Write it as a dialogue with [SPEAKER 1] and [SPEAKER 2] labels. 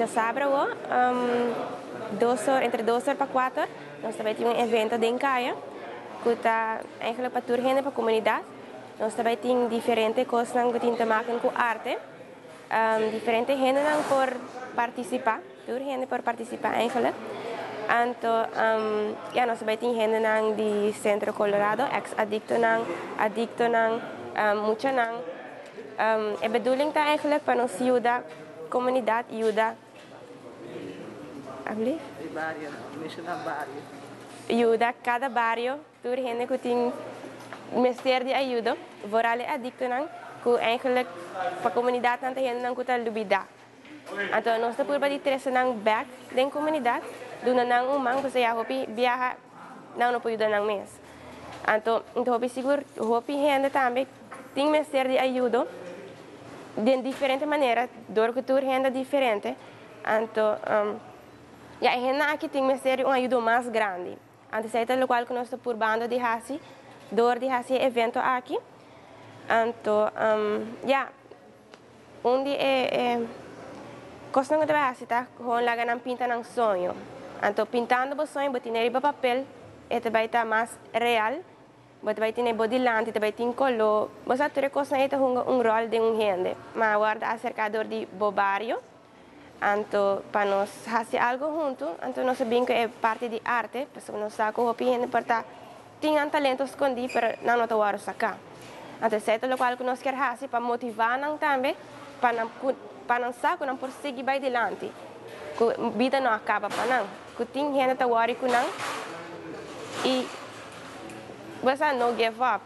[SPEAKER 1] Djasabra awo, 2 or, entre 2 or pa 4, nos tambe tin un evento den kaya, ku ta eigenlijk pa tur hende, pa komunidat. Nos tambe tin diferente kos ku tin te maken ku arte. Diferente hende por partisipá, tur hende por partisipá eigenlijk. Anto, ja, nos tambe tin hende di Sentro Colorado, ex-adiktonan, adiktonan, muchanan. E bedoeling ta eigenlijk pa nos yuda komunidat, yuda alsjeblieft?
[SPEAKER 2] Bario, menshoná bario.
[SPEAKER 1] Yuda kada bario, tur hende ku tin mester di ayudo, vooral e adiktonan, ku eigenlijk pa komunidat nan ta hendenan ku ta lubidá. Anto nos ta purba di trese nan back den komunidat, duna nan un man, pasobra hopi biaha nan no por yuda nan mes. Anto, hopi sigur, hopi hende tambe tin mester di ayudo di diferente manera, dor ku tur hende diferente. Anto, ja, hende aki tin mester di un ayudo mas grandi. Anto, esei ta loke ku nos ta purbando di hasi, dor di hasi evento aki. Anto, ja, un di e kosnan ku ta hasi ta gewoon laga nan pinta nan soño. Anto, pintando bo soño, bo tin riba papel, e ta bai ta mas real. Bo ta bai tin bo dilanti, ta bai tin koló. Bo sa tur kosnan ei ta hunga un ròl den un hende. M'a wòrdu aserká dor di bo bario. Anto, pa nos hasi algu huntu, anto nos bin ku e parti di arte, pasobra nos sa ku hopi hende por ta tin un talento skondí, pero nan no ta wòrdu saká. Anto, esei ta loke ku nos ke hasi pa motivá nan tambe, pa nan sa ku nan por sigui bai dilanti. Ku bida no a kaba pa nan. Ku tin hende ta wòri ku nan i bo no give up.